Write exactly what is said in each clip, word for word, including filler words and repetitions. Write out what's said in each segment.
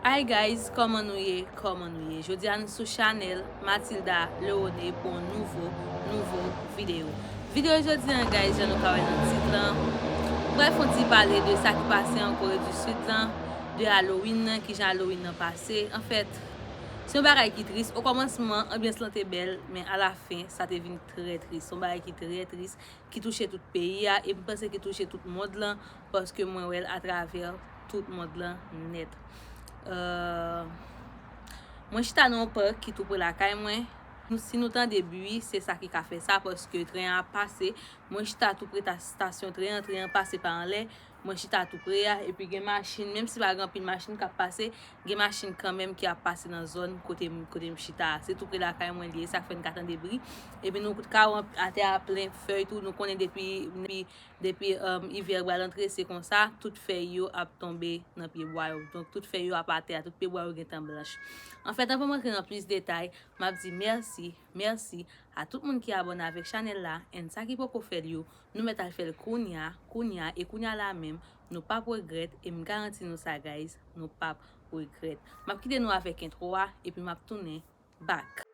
Hi guys, kòman nou ye? Kòman nou ye? Jodi a nou sou chanèl Mathilda Leone pou yon nouvo, nouvo videyo. Videyo jodi an, guys, jan nou ka wè nan tit lan, m pral fè yon ti pale de sa ki pase an Kore di Sid lan, de Halloween nan, kijan Halloween nan pase. Anfèt, se yon bagay ki tris. Okòmansman, anbyans lan te bèl, men alafen, sa te vin trè tris. Se yon bagay ki trè tris, ki touche tout peyi a, e m panse ki touche tout mond lan, paske mwen wè l atravè tout mond lan nèt. Euh, mwen chita nan yon pak ki tou pre lakay mwen. Nou, si nou tande bri, se sa ki ka fè sa, paske tren an ap pase. Mwen chita tou pre ta-, estasyon tren an, tren an pase pa anlè. Mwen chita tou pre a, epi gen machin, menm si pa gen anpil machin k ap pase, gen machin kanmenm ki ap pase nan zòn kote m, kote m chita a. Se tou pre lakay mwen li ye, sa k fè n ka tande bri. Epi nou ka wè atè a plen fèy tou, nou konnen depi, depi, depi, um, ivè pral antre, se konsa, tout fèy yo ap tonbe nan pye bwa yo. Donk, tout fèy yo ap atè a, tout pye bwa yo gentan blanch. Anfèt, anvan m antre nan plis detay, m ap di mèsi, mèsi a tout moun ki abòne avèk chanèl la, and sa ki poko fè l yo, nou mèt al fè l kounya, kounya, e kounya la menm, nou p ap regrèt, e m garanti nou sa, guys, nou p ap regrèt. M ap kite nou avèk entwo a, epi m ap tounen back.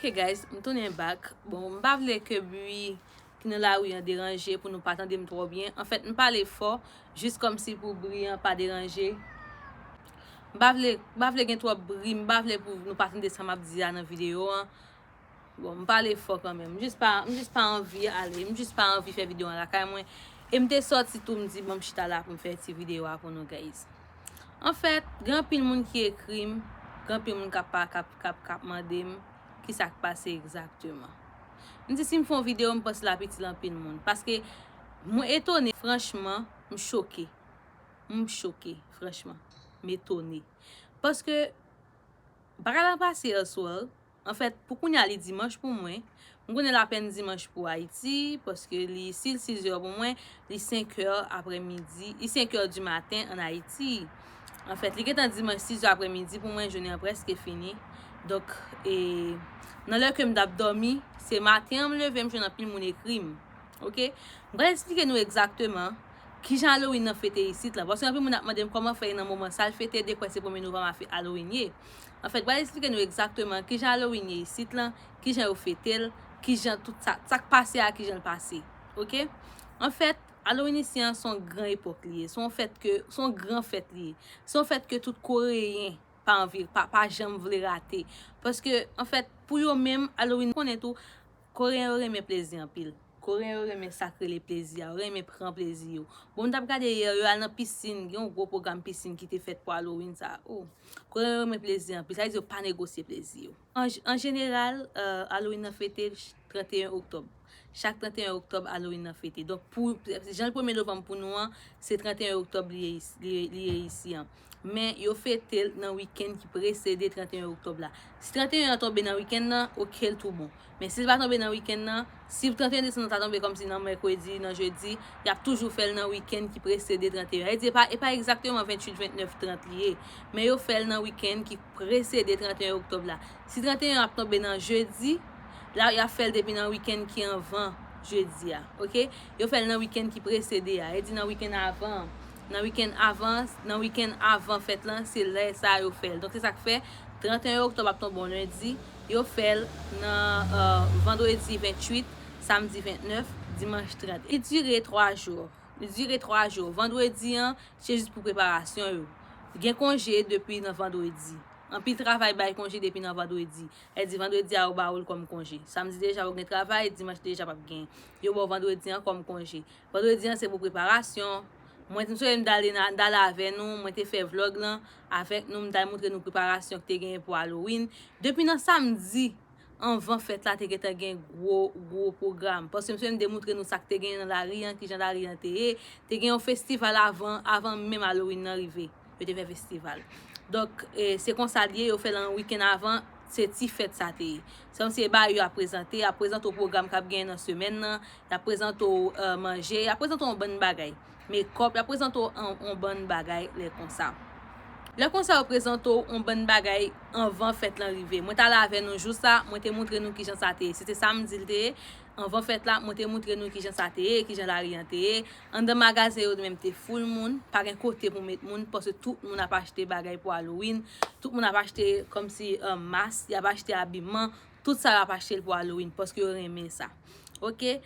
Ok, guys, m tounen back. Bon, m pa vle ke bri ki nan lari an deranje pou nou pa tande m twò byen. Anfèt, m pale fò, jis kòmsi pou bri an pa deranje. M pa vle, m pa vle gen twòp bri, m pa vle pou nou pa tande sa m ap di a nan videyo an. Bon, m pale fò kanmenm. M jis pa, m jis pa anvi ale. M jis pa anvi fè videyo an lakay mwen. E m te sòti tou, m di, bon, m chita la pou m fè ti videyo a pou nou, guys. Anfèt, gen anpil moun ki ekri m, gen anpil moun k ap pa-, k ap, k ap, k ap mande m ki sa k pase egzakteman. M di si m fè yon videyo, m panse l ap itil anpil moun. Paske mwen etone, franchman, m choke. M choke, franchman. M etone. Paske bagay la pase yè swa. Anfèt, pou kounye a, li dimanch pou mwen. M konnen l apèn dimanch pou Ayiti, paske li, si l sizè pou mwen, li senkè aprèmidi, li senkè di maten ann Ayiti. Anfèt, li gentan dimanch sizè aprèmidi pou mwen, jounen an prèske fini. Donk, e, nan lè ke m t ap dòmi, se maten an m leve, m jwenn anpil moun ekri m. Ok? M pral esplike nou egzakteman kijan Halloween nan fete isit la. Paske anpil moun ap mande m kòman fè nan moman sa l fete, de kwè se premye novanm a fe-, Halloween ye. Anfèt, m pral esplike nou egzakteman kijan Halloween ye isit lan, kijan yo fete l, kijan tout sa, sa k pase a, kijan l pase. Ok? Anfèt, Halloween isi an se yon gran epòk li ye. Se yon fèt ke, se yon gran fèt li ye. Se yon fèt ke tout Koreyen pa anvi, pa, pa janm vle rate. Paske, anfèt, pou yo menm, Halloween, konnen tou, Koreyen yo renmen plezi anpil. Koreyen yo renmen sa k rele plezi a, yo renmen pran plezi yo. Bon, m t ap gade yè, yo al nan pisin, gen yon gwo pwogram pisin ki te fèt pou Halloween sa. Oh, Koreyen yo renmen plezi anpil, sa vle di yo pa negosye plezi yo. An, an jeneral, euh, Halloween nan fete ch-, trannteyen oktòb. Chak trannteyen oktòb, Halloween nan fete. Donk, pou, jan l premye novanm pou nou an, se trannteyen oktòb li ye is-, li ye, li ye isi an. Men yo fete l nan wikenn ki presede trannteyen oktòb la. Si trannteyen an tonbe nan wikenn nan, oke, l tou bon. Men si l pa tonbe nan wikenn nan, si trannteyen desanm nan ta tonbe kòmsi nan mèkredi, nan jedi, y ap toujou fè l nan wikenn ki presede trannteyen. Sa vle di, e pa, e pa egzakteman venntuit, ventnèf, trant li ye, men yo fè l nan wikenn ki presede trannteyen oktòb la. Si trannteyen an ap tonbe nan jedi, la, y ap fè l depi nan wikenn ki anvan jedi a, oke? Yo fè l nan wikenn ki presede a, e di nan wikenn avan, nan wikenn avan, nan wikenn avan fèt lan, se lè sa a yo fè l. Donk, se sa k fè trannteyen oktòb ap tonbe yon lendi, yo fè l nan, euh, vandredi venntuit, samdi ventnèf, dimanch trant. Li dire twa jou. Li dire twa jou. Vandredi an, se jis pou preparasyon yo. Gen konje depi nan vandredi. Anpil travay bay konje depi nan vandredi. Sa vle di vandredi a yo ba ou l kòm konje. Samdi deja ou gen travay, dimanch deja p ap gen. Yo ba w vandredi an kòm konje. Vandredi an se pou preparasyon. Mwen, m sonje m t ale nan, m t ale avè nou, mwen te fè vlòg lan avèk nou, m t al montre nou preparasyon ki te genyen pou Halloween. Depi nan samdi, anvan fèt la te gentan gen gwo, gwo pwogram. Paske m sou menm demontre nou sa k te genyen nan lari an, kijan lari an te ye. Te gen yon festival avan, avan menm Halloween nan rive. Yo te fè festival. Donk, e, se konsa l ye, yo fè l yon wikenn avan, se ti fèt sa te ye. Se kòmsi e bagay yo ap prezante, y ap prezante w pwogram k ap genyen nan semèn nan, y ap prezante w, e, manje, y ap prezante w yon bann bagay. Mekòp, y ap prezante w yon, yon bann bagay lè konsa. Lè konsa yo prezante w yon bann bagay anvan fèt lan rive. Mwen t ale avè nou jou sa, mwen te montre nou kijan sa te ye. Se te samdi l te ye. Anvan fèt la, mwen te montre nou kijan sa te ye, kijan lari an te ye. Anndan magazen yo menm te full moun, pa gen kote pou met moun, paske tout moun ap achte bagay pou Halloween. Tout moun ap achte kòmsi, e, mas, y ap achte abiman. Tout sa yo ap achte l pou Halloween, paske yo renmen sa. Oke?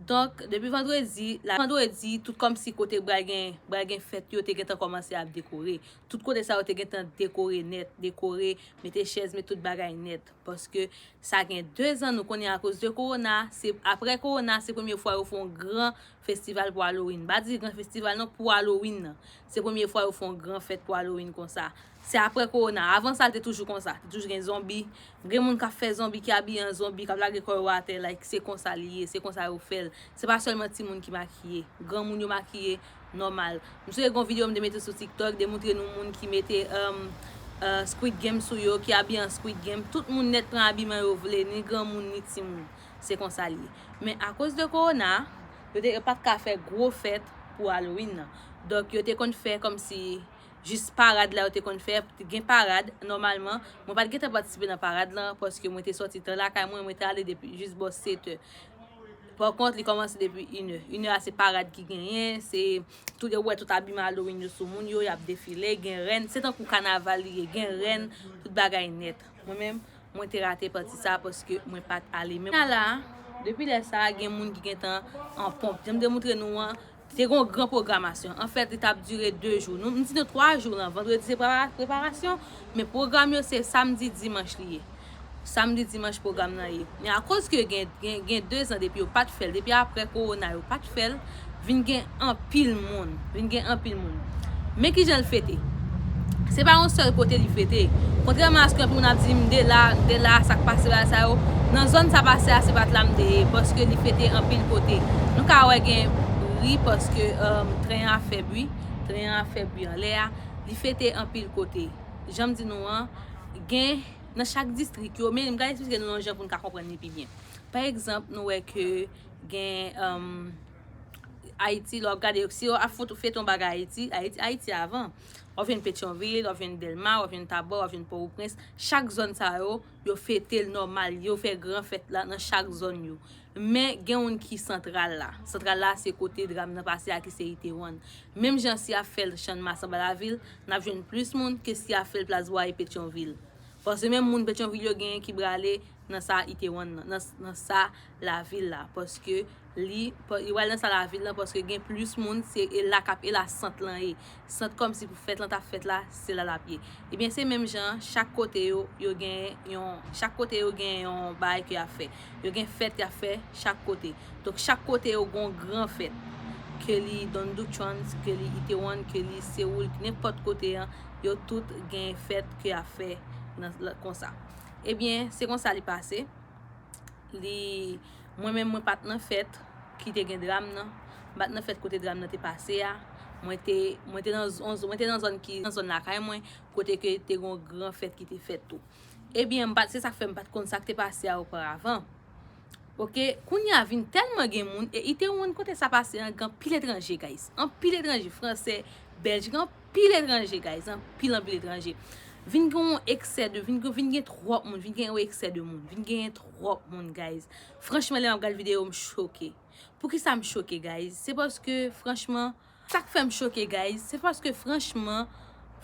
Donk, depi vandredi, la, vandredi, tout kòmsi kote pral gen, pral gen fèt yo te gentan kòmanse ap dekore. Tout kote sa yo te gentan dekore nèt, dekore, mete chèz, mete tout bagay nèt. Paske sa gen de zan, nou konnen akoz de kowona, se, apre kowona, se premye fwa yo fè yon gran festival pou Halloween. M pa di gran festival non, pou Halloween nan. Se premye fwa yo fè yon gran fèt pou Halloween konsa. Se apre kowona. Avan sa, l te toujou konsa. Te toujou gen zonbi. Gen moun k ap fè zonbi, ki abiye an zonbi, k ap lage kò yo atè, like, se konsa li ye, se konsa yo fè l. Se pa sèlman timoun ki makiye. Granmoun yo makiye nòmal. M sonje gen yon videyo m te mete sou TikTok, demontre nou moun ki mete, um, uh, Squid Game sou yo, ki abiye an Squid Game. Tout moun nèt pran abiman yo vle, ni granmoun, ni timoun. Se konsa li ye. Men akoz de kowona, yo te, yo pa t ka fè gwo fèt pou Halloween nan. Donk, yo te konn fè kòmsi jis parad la yo te konn fè, gen parad, nòmalman. Mwen pa t gentan patisipe nan parad lan, paske mwen te sòti tan lakay mwen, mwen te ale depi jis bò sèt è. Pa kont, li kòmanse depi inè. Inè a se parad ki genyen, se tout, ou wè tout abiman Halloween yo sou moun yo, y ap defile, gen rèn, se tankou kanaval li ye, gen rèn, tout bagay nèt. Mwen menm, mwen te rate pati sa paske mwen pa t ale. Men la, depi lè sa, gen moun ki gentan an ponp. Jan m te montre nou an, te gen yon gran pwogramasyon. Anfèt, li t ap dire de jou. Nou, m di nou twa jou lan. Vandredi se prepara-, preparasyon, men pwogram yo se samdi, dimanch li ye. Samdi, dimanch pwogram nan ye. Men akoz ke gen, gen, gen de zan depi yo pa t fè l, depi apre kowona yo pa t fè l, vin gen anpil moun. Vin gen anpil moun. Men kijan l fete. Se pa yon sèl kote li fete. Kontrèman a sa anpil moun ap di m, de la, de la, sa k pase la sa yo, nan zòn sa pase a, se pa t la m te ye, paske li fete anpil kote. Nou ka wè gen bri, paske, um, tren an ap fè bri, tren an ap fè bri anlè a, li fete anpil kote. Jan m di nou an, gen nan chak distrik yo, men m ka esplike nou yon jan pou n ka konprann li pi byen. Pa egzanp, nou wè ke gen, um, Ayiti, lè w ap gade, si w ap foto, fete yon bagay Ayiti, Ayiti, Ayiti avan. W ap jwenn Petyonvil, w ap jwenn Dèlma, w ap jwenn Tabò, w ap jwenn Pòtoprens. Chak zòn sa yo, yo fete l nòmal, yo fè gran fèt la nan chak zòn yo. Men gen youn ki santral la. Santral la, se kote dram nan pase a ki se Itewann. Menm jan si y ap fè l Channmas anba lavil, n ap jwenn plis moun ke si y ap fè l Plas Bwaye Petyonvil. Paske menm moun Petyonvil yo genyen ki prale nan sa Itewann nan, nan, nan sa lavil la. Paske li, pa-, li pral nan sa lavil lan, paske gen plis moun, se e la k ap, e la sant lan ye. Sant kòmsi pou fèt lan t ap fèt la, se la l ap ye. Ebyen, se menm jan, chak kote yo, yo gen yon, chak kote yo gen yon bagay ke y ap fè. Yo gen fèt y ap fè chak kote. Donk, chak kote yo gen yon gran fèt. Ke li Donduchans, ke li Itewann, ke li Sewoul, nenpòt kote an, yo tout gen fèt ke y ap fè nan, konsa. Ebyen, se konsa li pase. Li, mwen menm, mwen pa t nan fèt ki te gen dram nan. M pa t nan fèt kote dram nan te pase a. Mwen te, mwen te nan z-, yon z-, mwen te nan zòn ki, nan zòn lakay mwen, kote ke te gen yon gran fèt ki te fèt tou. Ebyen, m pa t, se sa k fè m pa t konn sa k te pase a oparavan. Oke, kounye a vin tèlman gen moun, e Itewann kote sa pase an, gen anpil etranje, guys. Anpil etranje, fransè, bèlj, gen anpil etranje, guys. Anpil, anpil etranje. Vin gen yon eksè de, vin gen, vin gen twòp moun, vin gen yon eksè de moun, vin gen twòp moun, guys. Franchman, lè m ap gad videyo, m choke. Poukisa m choke, guys? Se paske, franchman, sa k fè m choke, guys, se paske, franchman,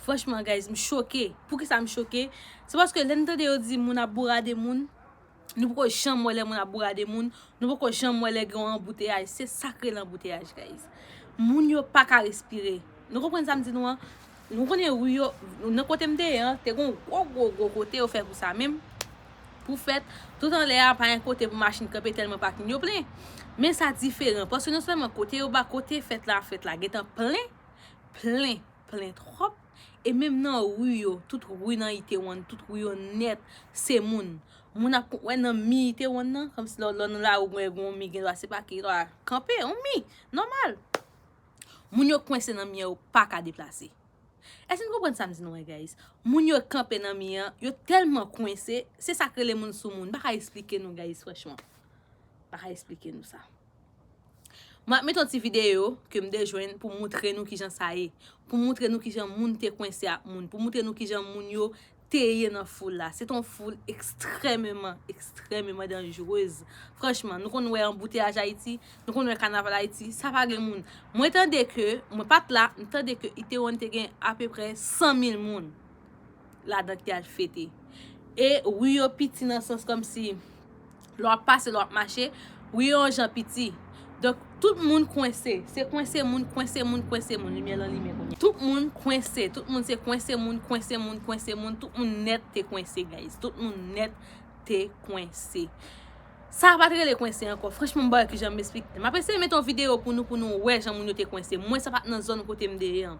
franchman, guys, m choke. Poukisa m choke? Se paske lè n tande yo di moun ap bourade moun, nou poko janm wè lè moun ap bourade moun, nou poko janm wè lè gen yon anbouteyaj. Se sa k rele anbouteyaj, guys. Moun yo pa ka respire. Nou konprann sa m di nou an? Nou konnen ri yo, nan kote m te ye an, te gen yon gwo, gwo, gwo kote yo fè pou sa menm. Pou fèt, tout anlè a, pa gen kote pou machin kanpe tèlman pakin yo plen. Men sa diferan, paske non sèlman kote yo ba, kote fèt la ap fèt la, gentan plen, plen, plen twòp. E menm nan ri yo, tout ri nan Itewann, tout ri yo nèt, se moun. Moun ap wè nan mi Itaewon nan, kòmsi lè, lè w nan lari w wè gon mi, gen dwa se pa ki dwa kanpe, yon mi, nòmal. Moun yo kwense nan mi an, yo pa ka deplase. Èske n konprann sa m di nou an, guys? Moun yo kanpe nan mi an, yo tèlman kwense, se sa k rele moun sou moun. M pa ka esplike nou, guys, franchman. M pa ka esplike nou sa. Mwen ap mete yon ti videyo ke m te jwenn pou moutre nou kijan sa ye. Pou moutre nou kijan moun te kwense ak moun. Pou moutre nou kijan moun yo te ye nan foul la. Se te yon foul ekstrèmeman, ekstrèmeman danjerez. Franchman, nou konn wè anbouteyaj Ayiti, nou konn wè kanaval Ayiti, sa pa gen moun. Mwen tande ke, mwen pa t la, m tande ke Itaewon te gen apeprè san mil moun ladan ki al fete. E wi yo piti nan sans kòmsi lè w ap pase, lè w ap mache, wi yo yon jan piti. Donk, tout moun kwense. Se kwense moun, kwense moun, kwense moun. Limyè lan limen kounye a. Tout moun kwense. Tout moun se kwense moun, kwense moun, kwense moun. Tout moun nèt te kwense, guys. Tout moun nèt te kwense. Sa pa t rele kwense ankò. Franchman, m ba w kijan m esplike. M ap eseye mete yon videyo pou nou, pou nou wè jan moun yo te kwense. Mwen, sa pa t nan zòn kote m te ye an.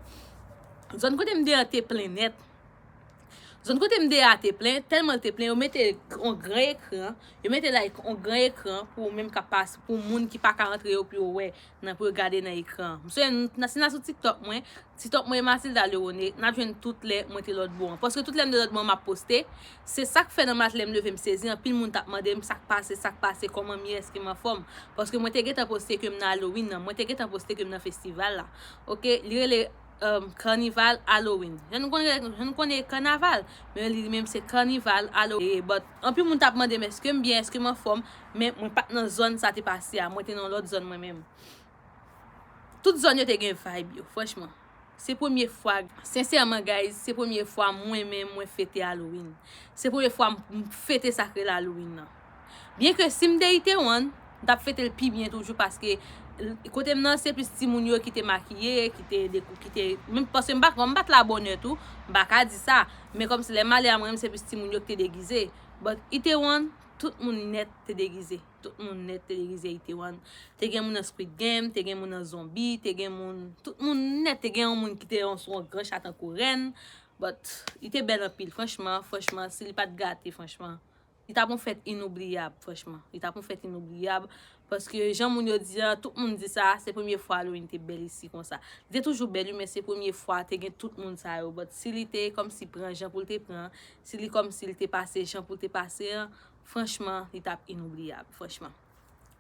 Zòn kote m te ye an te plen nèt. Zòn kote m te ye a te plen, tèlman l te plen, yo mete yon gran ekran, yo mete like yon gran ekran pou ou menm k ap pase, pou moun ki pa ka antre yo, pou yo wè, nan, pou yo gade nan ekran. M sonje, n-, n-, si n al sou TikTok mwen, TikTok mwen e Matilda Lerone, n ap jwenn tout lè mwen te lòt bò an. Paske tout lè m te lòt bò an, m ap poste. Se sa k fè nan maten lè m leve m sezi, anpil moun t ap mande m sa k pase, sa k pase, kòman m ye, èske m anfòm. Paske mwen te gentan poste ke m nan Halloween nan, mwen te gentan poste ke m nan festival la. Oke, li rele um, Carnival Halloween. Jan nou konnen, jan nou konnen kanaval, men li menm se Carnival Halloween. E, but, anpil moun t ap mande m èske m byen, èske m anfòm, men mwen pa t nan zòn sa te pase a, mwen te nan lòt zòn mwen menm. Tout zòn yo te gen vibe yo, franchman. Se premye fwa, sensèman, guys, se premye fwa mwen menm mwen fete Halloween. Se premye fwa m, m fete sa k rele Halloween nan. Byen ke si m te Itaewon, m t ap fete l pi byen toujou paske l-, kote m nan se plis timoun yo ki te makiye, ki te dekou-, ki te, menm paske m pa, m pa t la bonè tou, m pa ka di sa. Men kòmsi lè m ale a mwen menm se plis timoun yo ki te degize. But Itaewon, tout moun nèt te degize. Tout moun nèt te degize Itaewon. Te gen moun nan Squid Game, te gen moun nan zonbi, te gen moun, tout moun nèt, te gen yon moun ki te yon, sou yon gran cha tankou rèn. But, li te bèl anpil, franchman, franchman, si li pa t gate, franchman. Li t ap yon fèt inoubliyab, franchman. Li t ap yon fèt inoubliyab, paske jan moun yo di an, tout moun di sa, se premye fwa Halloween te bèl isi konsa. Li te toujou bèl, wi, men se premye fwa te gen tout moun sa yo. But si li te kòmsi pran jan pou l te pran, si li kòmsi li te pase jan pou l te pase an, franchman, li t ap inoubliyab, franchman.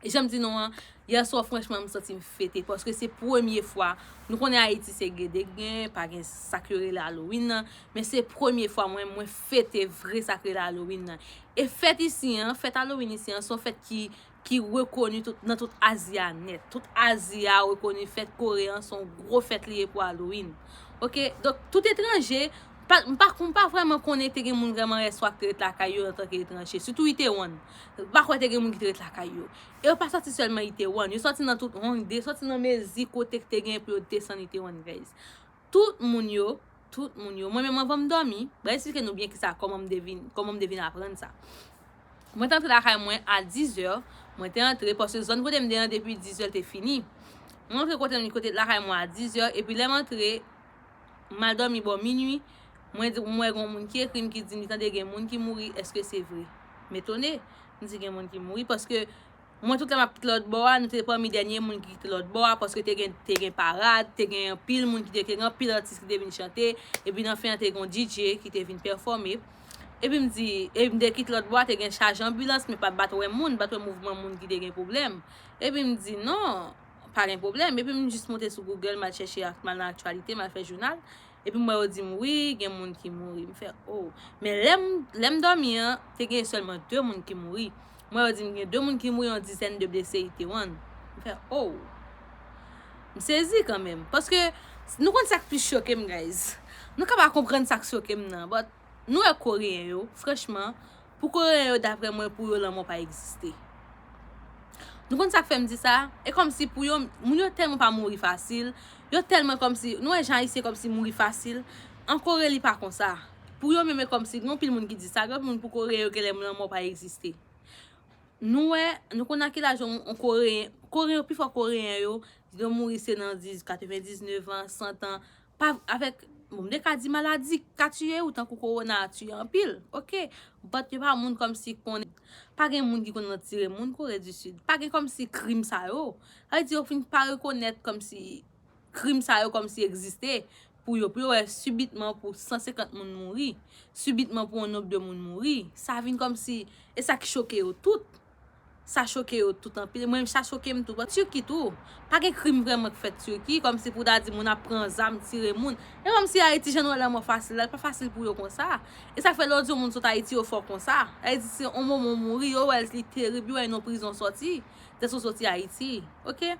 E jan m di nou an, yè swa, franchman, m santi m fete, paske se premye fwa, nou konnen Ayiti se gede k gen, pa gen sa k yo rele Halloween nan, men se premye fwa mwen, mwen fete vre sa k rele Halloween nan. E fèt isi an, fèt Halloween isi an, se yon fèt ki, ki rekoni tout, nan tout Azi a nèt. Tout Azi a rekoni fèt Kore an, se yon gwo fèt li ye pou Halloween. Oke, donk tout etranje, pa, m pa, m pa vrèman konnen te gen moun vrèman yè swa k te ret lakay yo antanke etranje, sitou Itaewon. M pa kwè te gen moun ki te ret lakay yo. E yo pa sòti sèlman Itaewon, yo sòti nan tout Hongdae, sòti nan mezi kote k te gen pou yo desann Itaewon, guys. Tout moun yo, tout moun yo, mwen menm anvan m dòmi, m pral esplike nou byen kisa, kòman m te vin, kòman m te vin aprann sa. Mwen te antre lakay mwen a dizè, mwen te antre, paske zòn kote m te an depi dizè te fini. Mwen antre kote m, kote lakay mwen a dizè, epi lè m antre, m al dòmi bò minui, mwen di, mwen wè gon moun ki ekri m, ki di m li tande gen moun ki mouri, èske se vre? M etone, m di gen moun ki mouri, paske mwen tout lè m ap kite lòt bò a, nou te pami dènye moun ki kite lòt bò a, paske te gen, te gen parad, te gen anpil moun ki te, te gen anpil atis ki te vin chante, epi nan fen an te gen yon D J ki te vin pèfòme. Epi m di, epi m te kite lòt bò a, te gen chaj anbilans, men pa, m pa t wè moun, m pa t wè mouvman moun ki te gen pwoblèm. Epi m di, non, pa gen pwoblèm. Epi m jis monte sou Google, m al chèche, ak, m al nan aktyalite, m al fè jounal. Epi m wè yo di m, wi, gen moun ki mouri. M fè, oh. Men lè m, lè m dòmi an, te gen sèlman de moun ki mouri. M wè yo di m gen de moun ki mouri, yon dizèn de blese Itaewon. M fè, oh. M sezi kanmenm. Paske nou konn sa k pi choke m, guys. Nou ka pa konprann sa k choke m nan. But nou wè Koreyen yo, franchman, pou Koreyen yo, daprè mwen, pou yo, lanmò pa egziste. Nou konn sa k fè m di sa? E kòmsi pou yo, moun yo tèlman pa mouri fasil, yo tèlman kòmsi, nou wè jan Ayisyen kòmsi mouri fasil, an Kore li pa konsa. Pou yo menm, e kòmsi, gen anpil moun ki di sa, gen anpil moun pou Koreyen yo, genlè lanmò pa egziste. Nou wè, nou konn nan ki laj yon, yon Koreyen, Koreyen yo, pifò Koreyen yo, yo mouri se nan diz, katrevendiznèf an, san an, pa, avèk Bon, m te ka di maladi ka tiye ou, tankou kowona a tiye anpil, oke. But yo pa moun kòmsi konnen. Pa gen moun ki konn nan tire moun Kore di Sid. Pa gen kòmsi krim sa yo. Sa vle di yo fin pa rekonèt kòmsi krim sa yo kòmsi egziste pou yo, pou yo wè sibitman pou san senkant moun mouri, sibitman pou yon nonb de moun mouri. Sa vin kòmsi, e sa ki choke yo tout. Sa choke yo tout anpil. Mwen menm, sa choke m tou. Bon, Tiki tou, pa gen krim vrèman k fèt Tiki, kòmsi pou ta di moun ap pran zam, tire moun. E kòmsi Ayiti, jan nou wè lanmò fasil la, li pa fasil pou yo konsa. E sa k fè lè w di yon moun sot Ayiti, yo fè w konsa. Ayiti, se yon moman w mouri, yo wè li terib, yo wè yon prizon sòti, depi w soti Ayiti. Oke?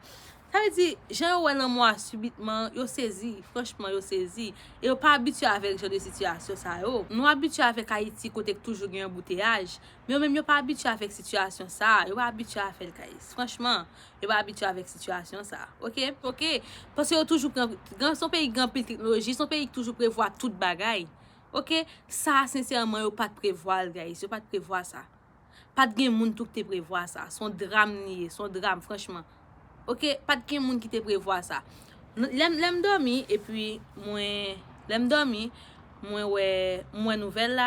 Sa vle di, jan yo wè lanmò a sibitman, yo sezi. Franchman, yo sezi. E yo pa abitye avèk jan de sitiyasyon sa yo. Nou abitye avèk Ayiti kote k toujou gen anbouteyaj. Men yo menm yo pa abitye avèk sitiyasyon sa a. Yo pa abitye avè l, guys. Franchman, yo pa abitye avèk sitiyasyon sa a. Oke? Oke? Paske yo toujou pran, gran, se yon peyi ki gen anpil teknoloji, se yon peyi ki toujou prevwa tout bagay. Oke? Sa a, sensèman, yo pa t prevwa l, guys. Yo pa t prevwa sa. Pa t gen moun tou ki te prevwa sa. Se yon dram li ye, se yon dram, franchman. Oke, pa t gen moun ki te prevwa sa. N- Lè m, lè m dòmi, epi mwen, lè m dòmi, mwen wè, m wè nouvèl la.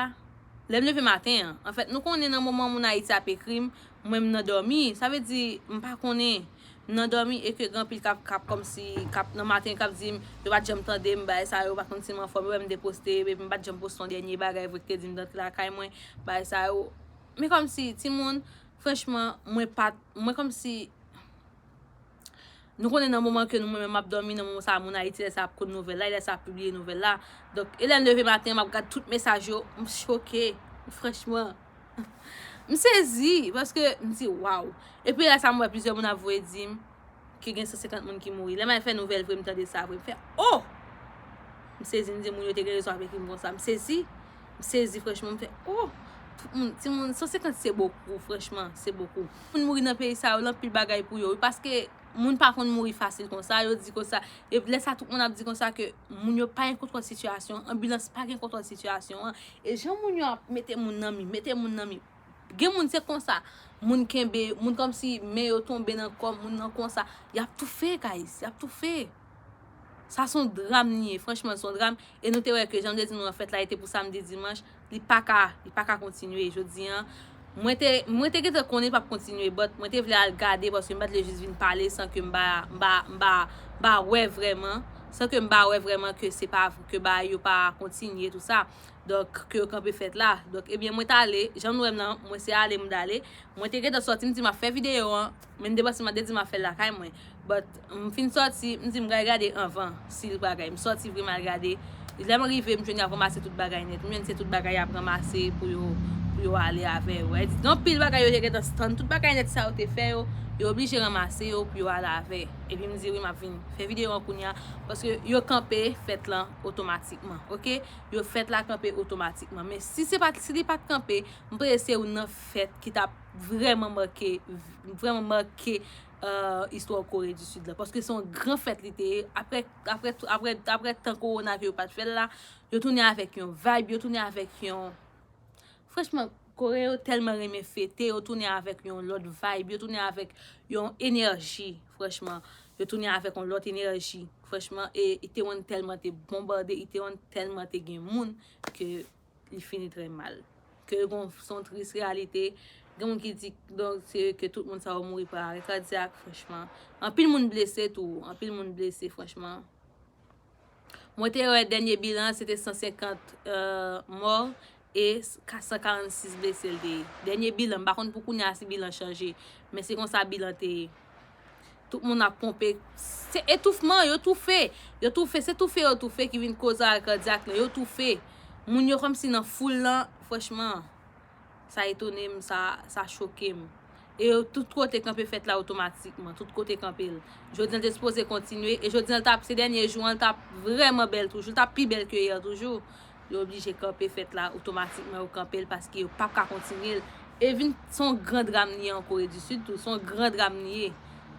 Lè m leve maten an, anfèt, nou konnen nan moman moun Ayiti ap ekri m, mwen m nan dòmi. Sa vle di, m pa konnen, m nan dòmi e ke gen anpil k ap, k ap kòmsi, k ap nan maten, k ap di m, yo pa t janm tande m, bagay sa yo, pa t konn si m anfòm, yo wè m deposte, epi m pa t janm poste yon dènye bagay vre ki te di m t antre lakay mwen, bagay sa yo. Men kòmsi, timoun, franchman, mwen pa t, mwen kòmsi, nou konnen nan moman ke nou, mwen menm m ap dòmi, nan moman sa a, moun Ayiti, lè sa ap konn nouvèl la, e lè sa ap pibliye nouvèl la. Donk, e lè m leve maten, m ap gad tout mesaj yo, m choke, franchman. M sezi, paske m di, waw. Epi lè sa, m wè plizyè moun ap voye di m ke gen san senkant moun ki mouri. Lè m al fè nouvèl vre, m tande sa vre, m fè, oh! M sezi, m di moun yo te gen rezon ap ekri m konsa. M sezi, m sezi, franchman, m fè, oh! Tout moun, timoun, san senkant se bokou, franchman, se bokou. Moun mouri nan peyi sa yo, l anpil bagay pou yo, wi, paske moun pa konn mouri fasil konsa, yo di konsa. E lè sa, tout moun ap di konsa ke moun yo pa gen kontwòl sitiyasyon, anbilans pa gen kontwòl sitiyasyon an. E jan moun yo ap mete moun nan mi, mete moun nan mi. Gen moun se konsa. Moun kenbe, moun kòmsi men yo tonbe nan kò moun nan konsa. Y ap toufe, guys, y ap toufe. Sa se yon dram li ye, franchman, se yon dram. E nou te wè ke jan m te di nou an fèt la, e te pou samdi, dimanch, li pa ka, li pa ka kontinye. Jodi an, mwen te, mwen te gentan konnen l p ap kontinye, but mwen te vle al gade, paske m pa t vle jis vin pale san ke m pa, m pa, m pa, m pa wè vrèman, san ke m pa wè vrèman ke se pa, ke bagay yo pa kontinye, tou sa. Donk, ke yo kanpe fèt la. Donk, ebyen, mwen t ale, jan nou wè m nan, mwen se ale m t ale. Mwen te gentan sòti, m di m ap fè videyo an, men m te panse m te di m ap fè l lakay mwen. But, m fin sòti, m di m pral gade anvan, si l bagay. M sòti vre m al gade. Lè m rive, m jwenn y ap ranmase tout bagay nèt. M jwenn se tout bagay y ap ranmase pou yo, pou yo ale avè yo. Gen anpil bagay yo te gentan stann, tout bagay nèt sa yo te fè yo, yo oblije ranmase yo pou yo ale avè. Epi m di, wi, m ap vin fè videyo an kounye a, paske yo kanpe fèt lan otomatikman, oke? Yo fèt la kanpe otomatikman. Men si se pa t, si li pa t kanpe, m panse se youn nan fèt ki t ap vrèman make, vrèman make, euh, istwa Kore di Sid la. Paske se yon gran fèt li te ye. Apre, apre, apre, apre tan kowona ke yo pa t fè l la, yo tounen avèk yon vibe, yo tounen avèk yon, franchman, Koreyen yo tèlman renmen fete, yo tounen avèk yon lòt vibe, yo tounen avèk yon enèji, franchman. Yo tounen avèk yon lòt enèji, franchman. E Itaewon tèlman te bonbade, Itaewon tèlman te gen moun ke li fini trè mal. Ke gon, se yon tris reyalite. Gen moun ki di, donk, se ke tout moun sa yo mouri pa arè kadyak, franchman. Anpil moun blese tou, anpil moun blese, franchman. Mwen te wè dènye bilan, se te san senkant, euh, mò e ka-, san karannsis blese l te ye. Dènye bilan, m pa konn pou kounye a si bilan chanje, men se konsa bilan te ye. Tout moun ap ponpe. Se etoufman, yo toufe. Yo toufe, se toufe yo toufe ki vin koz arè kadyak lan. Yo toufe. Moun yo kòmsi nan foul lan, franchman, sa etone m, sa, sa choke m. E yo tout kote kanpe fèt la otomatikman, tout kote kanpe l. Jodi an l te sipoze kontinye, e jodi an l t ap, se dènye jou an, l t ap vrèman bèl toujou, l t ap pi bèl ke yè toujou. Yo oblije kanpe fèt la otomatikman, yo kanpe l paske yo p ap ka kontinye l. E vin, se yon gran dram li ye an Kore di Sid tou, se yon gran dram li ye.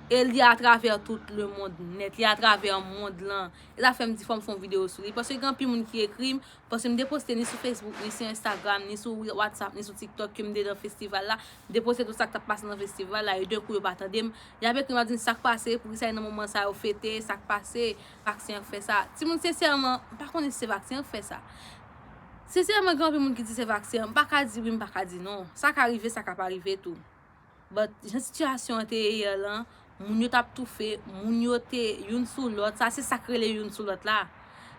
E li atravè tout lemonn nèt, li atravè mond lan. E sa fè m di fò m fè yon videyo sou li. Paske gen anpil moun ki ekri m, paske m deposte ni sou Facebook, ni sou Instagram, ni sou WhatsApp, ni sou TikTok ke m te nan festival la. M deposte tout sa k t ap pase nan festival la, e de kou yo pa tande m. Y ap ekri m, ap di m sa k pase, poukisa e nan moman sa yo fete, sa k pase, vaksen an k fè sa. Timoun, sensèman, m pa konnen si se vaksen an k fè sa. Sensèman, gen anpil moun ki di se vaksen an, m pa ka di wi, m pa ka di non. Sa ka rive, sa ka pa rive tou. But jan sitiyasyon an te ye yè lan, moun yo t ap toufe, moun yo te youn sou lòt, sa se sa k rele youn sou lòt la.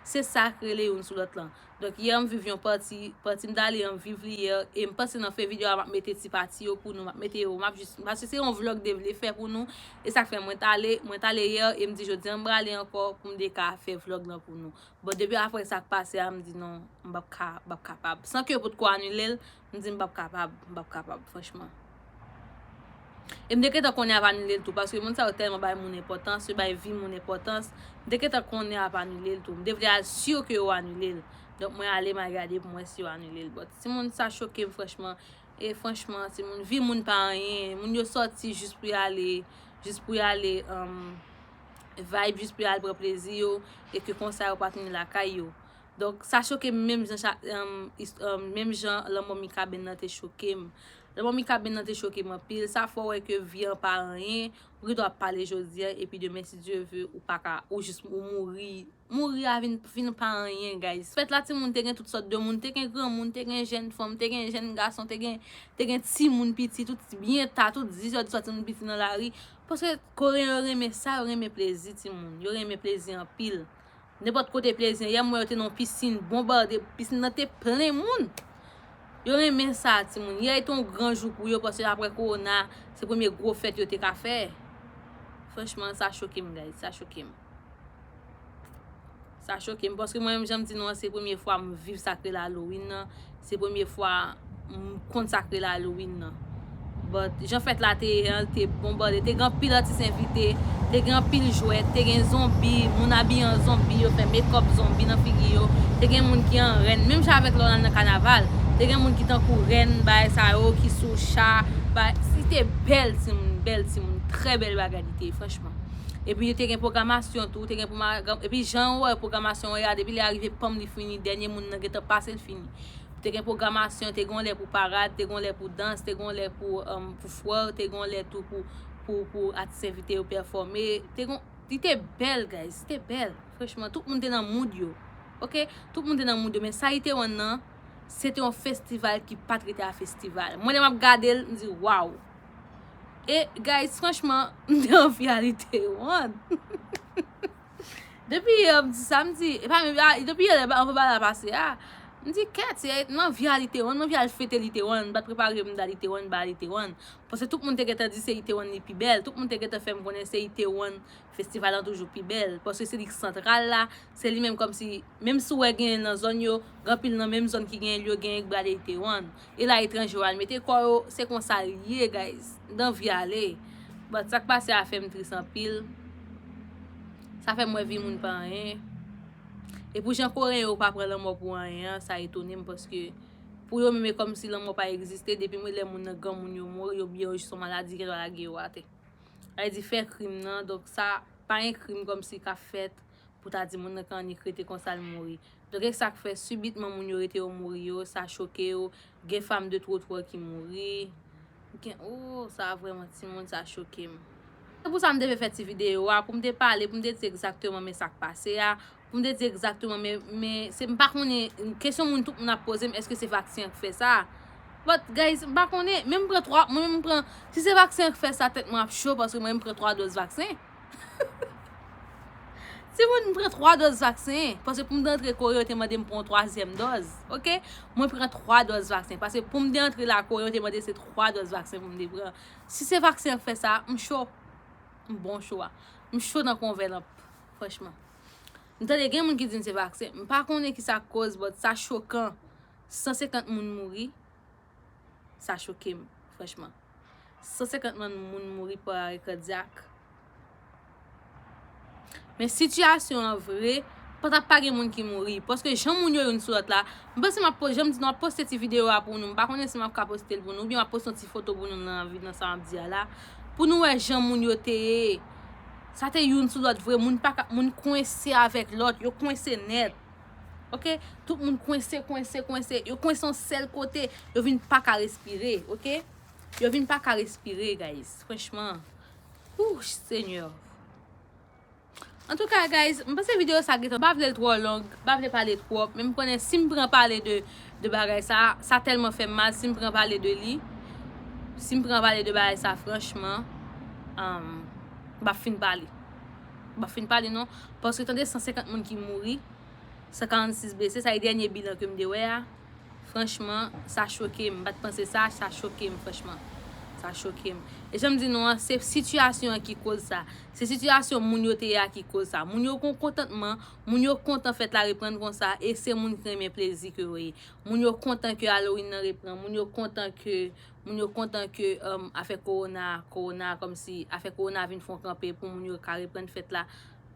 Se sa k rele youn sou lòt lan. Donk yè m viv yon pati, pati m t ale an m viv li yè, e m panse nan fen videyo a m ap mete ti pati yo pou nou, m ap mete yo, m ap jis, paske se yon vlòg de vle fè pou nou, e sa k fè mwen t ale, mwen t ale yè, e m di jodi a m prale ankò pou m de ka fè vlòg lan pou nou. Bon, depi apre sa k pase a, m di non, m p ap ka, m p ap kapab. San ke yo potko anile l, m di m p ap kapab, m p ap kapab, franchman. E m te gentan konnen y ap anile l tou, paske moun sa yo tèlman bay moun enpòtans, yo bay vi moun enpòtans. M te gentan konnen y ap anile l tou. M te vle al si ke yo anile l. Donk, mwen ale, m al gade pou m wè si yo anile l. But, timoun, sa choke m, franchman. E franchman, timoun, vi moun pa anyen. Moun yo sòti jis pou y ale, jis pou y ale, um, vibe, jis pou y al pran plezi yo, e ke konsa yo pa tounen lakay yo. Donk, sa choke m menm jan cha-, um, is-, um, menm jan lanmò Mikaben nan te choke m. Lanmò Mikaben nan te choke m anpil. Sa fè w wè ke vi an pa anyen. Ou gen dwa ap pale jodi a, epi demen, si Dye ve, ou pa ka, ou jis, ou mouri. Mouri a vin, vin pa anyen, guys. Fèt la, timoun, te gen tout sòt de moun. Te gen granmoun, te gen jèn fanm, te gen jèn gason, te gen, te gen timoun piti, tout byen ta, tout dizè di swa, timoun piti nan lari. Paske Koreyen yo renmen sa, yo renmen plezi, timoun. Yo renmen plezi anpil. Nenpòt kote plezi an. Yè m wè yo te nan yon pisin, bonbade, pisin nan te plen moun. Yo renmen sa, timoun. Yè te yon gran jou pou yo, paske apre kowona, se premye gwo fèt yo te ka fè. Franchman, sa choke m, guys. Sa choke m. Sa choke m, paske mwen menm, jan m di nou an, se premye fwa m viv sa k rele Halloween nan. Se premye fwa m konn sa k rele Halloween nan. But, jan fèt la te ye an, te bonbade. Te gen anpil atis envite, te gen anpil jwèt, te gen zonbi, moun abiye an zonbi, yo fè mekòp zonbi nan figi yo. Te gen moun ki an rèn, menm jan avèk lè w al nan kanaval. Te gen moun ki tankou rèn, bagay sa yo, ki sou cha, bagay, li te bèl, timoun, bèl, timoun, trè bèl bagay li te ye, franchman. Epi te gen pwogramasyon tou, te gen pwogra-, epi jan w wè pwogramasyon an ye a, depi lè a rive, panm, li fini, dènye moun nan gentan pase, l fini. Te gen pwogramasyon, te gen yon lè pou parad, te gen yon lè pou dans, te gen yon lè pou, um, pou fwè, te gen yon lè tou pou, pou, pou atis envite yo pèfòme. Te gen, li te bèl, guys, li te bèl. Franchman, tout moun te nan mood yo. Oke? Tout moun te nan mood yo, men sa Itaewon nan, se te yon festival ki pa t rete a festival. Mwen, lè m ap gade l, m di, waw! E, guys, franchman, m te anvi al Itaewon. Depi yè, m di sa, m di, e pa menm, a, depi yè, lè anvan bagay la pase a, m di, kèt, se nan vi al Itaewon, m anvi al fete l Itaewon, m pa t prepare m t al Itaewon, m pa al Itaewon. Paske tout moun te gentan di se Itaewon li pi bèl, tout moun te gentan fè m konnen se Itaewon, festival lan toujou pi bèl, paske se li k santral la, se li menm kòmsi, menm si w wè genyen nan zòn yo, gen anpil nan menm zòn ki genyen l yo, genyen k prale Itaewon. E la etranje yo al mete kò yo, se konsa l ye, guys. M t anvi ale. But sa k pase a fè m tris anpil. Sa fè m wè vi moun pa anyen. E pou jan Koreyen yo pa pran lanmò pou anyen an, sa etone m paske pou yo menm e kòmsi lanmò pa egziste, depi lè moun nan granmoun yo mouri, yo bliye yo jis yon maladi, gen dwa lage yo atè. Sa vle di fè krim nan, donk sa pa yon krim kòmsi k ap fèt pou ta di moun nan ka annik rete konsa l mouri. Donk e sa k fè sibitman moun yo rete yo mouri yo, sa choke yo, gen fanm de twotwa ki mouri. Gen, oh, sa vrèman timoun, sa choke m. Se pou sa m te vle fè ti videyo a, pou m te pale, pou m te di egzakteman men sa k pase a, pou m te di egzakteman men, men se m pa konnen, kesyon moun tout moun ap poze m, èske se vaksen an k fè sa? But guys, m pa konnen, men m pran twa, mwen menm m pran, si se vaksen an k fè sa, tèt mwen ap cho paske mwen m pran twa dòz vaksen. Timoun, m pran twa dòz vaksen, paske pou m te antre Kore, yo te mande m pran yon twazyèm dòz, oke? Mwen pran twa dòz vaksen, paske pou m te antre la Kore, yo te mande se twa dòz vaksen pou m te pran. Si se vaksen an k fè sa, m cho. M bon cho a. M cho tankou yon vè lanp, franchman. M tande gen moun ki di m se vaksen. M pa konnen ki sa k koz, but sa chokan. San senkant moun mouri. Sa choke m, franchman. San senkant moun mouri pa arè kadyak. Men sitiyasyon an vre, pa t ap pa gen moun ki mouri. Paske jan moun yo youn sou lòt la, m panse m ap poste, jan m di nou, m ap poste ti videyo a pou nou. M pa konnen si m ap ka poste l pou nou, oubyen m ap poste yon ti foto pou nou nan, nan sa m ap di a la. pou nou wè jan moun yo te ye. Sa te youn sou lòt vre, moun pa ka, moun kwense avèk lòt, yo kwense nèt. Oke? Tout moun kwense, kwense, kwense. Yo kwense yon sèl kote, yo vin pa ka respire, oke? Yo vin pa ka respire, guys. Franchman. Ouh, Senyè. Antouka, guys, m panse videyo sa gentan, m pa vle l twò long, m pa vle pale twòp, men m konnen si m pran pale de, de bagay sa, sa tèlman fè m mal, si m pran pale de li, si m pran pale de bagay sa, franchman, um, m p ap fin pale. M p ap fin pale, non, paske tande san senkant moun ki mouri, san karannsis blese, sa e dènye bilan ke m te wè a. Franchman, sa choke m. M pa t panse sa, sa choke m, franchman. Sa choke m. E jan m di nou an, se sitiyasyon an ki koz sa. Se sitiyasyon moun yo te ye a ki koz sa. Moun yo gon kontantman, moun yo kontan fèt la reprann konsa, e se moun ki renmen plezi ke yo ye. Moun yo kontan ke Halloween nan reprann, moun yo kontan ke, moun yo kontan ke, um, afè kowona, kowona, kòmsi afè kowona vin fè yon kanpe pou moun yo ka reprann fèt la.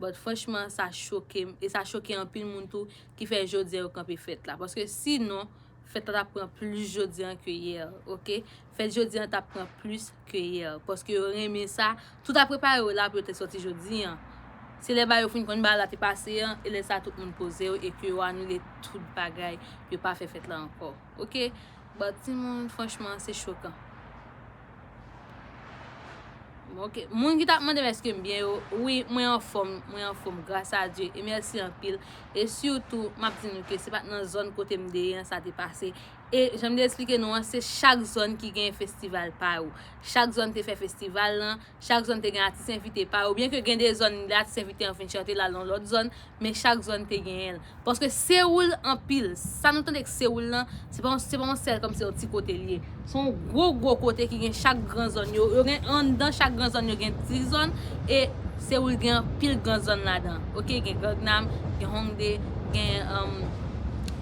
But franchman, sa choke m, e sa choke anpil moun tou ki fè jodi a yo kanpe fèt la. Paske sinon, fèt la t ap pran plis jodi a ke yè, oke? Fèt jodi a t ap pran plis ke yè, paske yo renmen sa. Tout ap prepare yo la pou yo te sòti jodi a. Se lè ba yo fin konn bagay la te pase a, e lè sa tout moun poze yo, e ke yo anile tout bagay, yo pa fè fèt la ankò, oke? But timoun, franchman, se chokan. Bon, oke. Moun ki t ap mande m èske m byen yo, wi, mwen anfòm, mwen anfòm, gras a Dye, e mèsi anpil. E sitou, m ap di nou ke se pa t nan zòn kote m te ye an sa te pase. E jan m te eksplike nou an, se chak zòn ki gen festival pa yo. Chak zòn te fè festival lan, chak zòn te gen atis envite pa yo. Byenke gen de zòn, lè atis envite an fin chante, l al nan lòt zòn, men chak zòn te genyen l. Paske Sewoul anpil. Sa nou tande k Sewoul lan, se pa yon, se pa yon sèl kòmsi yon ti kote l ye. Se yon gwo, gwo kote ki gen chak gran zòn yo. Yo gen anndan chak gran zòn yo gen ti zòn. E Sewoul gen anpil gran zòn ladan. Oke, gen Gangnam, gen Hongdae, gen, um,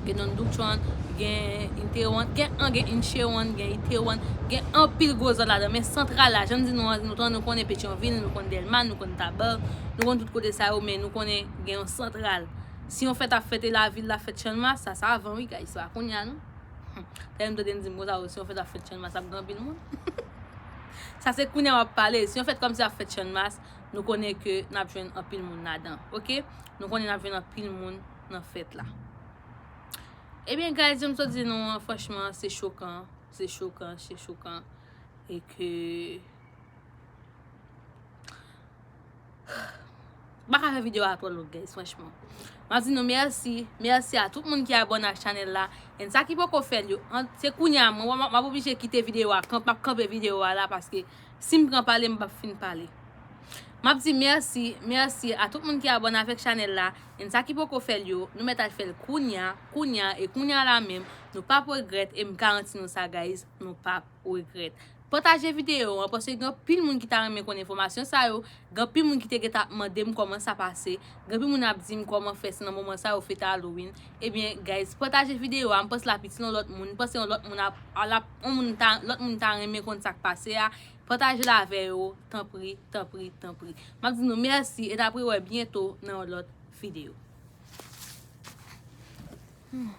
gen Nondukcheon, gen Incheon, gen, an, gen Incheon, gen Itaewon, gen anpil gwo zòn ladan. Men santral la, jan m di nou an, nou, nou konnen Petyonvil, nou konn Dèlma, nou konn Tabal, nou konn tout kote sa yo, men nou konnen gen yon santral. Si yon fèt ap fèt e lavil la fèt Channmas, sa, sa avan wi, guys, se pa kounye a non. Tèlman m tande m di m konsa, si yon fèt ap fèt Channmas, ap gen anpil moun. Sa se kounye a w ap pale. Si yon fèt kòmsi ap fèt Channmas, nou konnen ke n ap jwenn anpil moun ladan, oke? Nou konnen n ap jwenn anpil moun nan fèt la. Ebyen, guys, jan m sot di nou an, franchman, se chokan, se chokan, se chokan. E ke M pa ka fè videyo a twò long, guys, franchman. M ap di nou mèsi, mèsi a tout moun ki abòne ak chanèl la. And sa ki poko fè l yo, an, se kounye a, mwen, mwen, m ap oblije kite videyo a, kanp-, m ap kanpe videyo a la, paske si m pran pale, m p ap fin pale. M ap di mèsi, mèsi a tout moun ki abòne avèk chanèl la. And sa ki poko fè l yo, nou mèt al fè l kounye a, kounye a, e kounye a la menm, nou p ap regrèt, e m garanti nou sa, guys, nou p ap regrèt. Pataje videyo an, paske gen anpil moun ki ta renmen konn enfòmasyon sa yo, gen anpil moun ki te gentan ap mande m kòman sa pase, gen anpil moun ap di m kòman fè se nan moman sa yo fete Halloween. Ebyen, guys, pataje videyo a, m panse l ap itil yon lòt moun, m panse yon lòt moun ap, ap, yon moun ta, lòt moun ta renmen konn sa k pase a, pataje l avè yo, tanpri, tanpri, tanpri. M ap di nou mèsi, e n ap rewè byento nan yon lòt videyo. Hmm.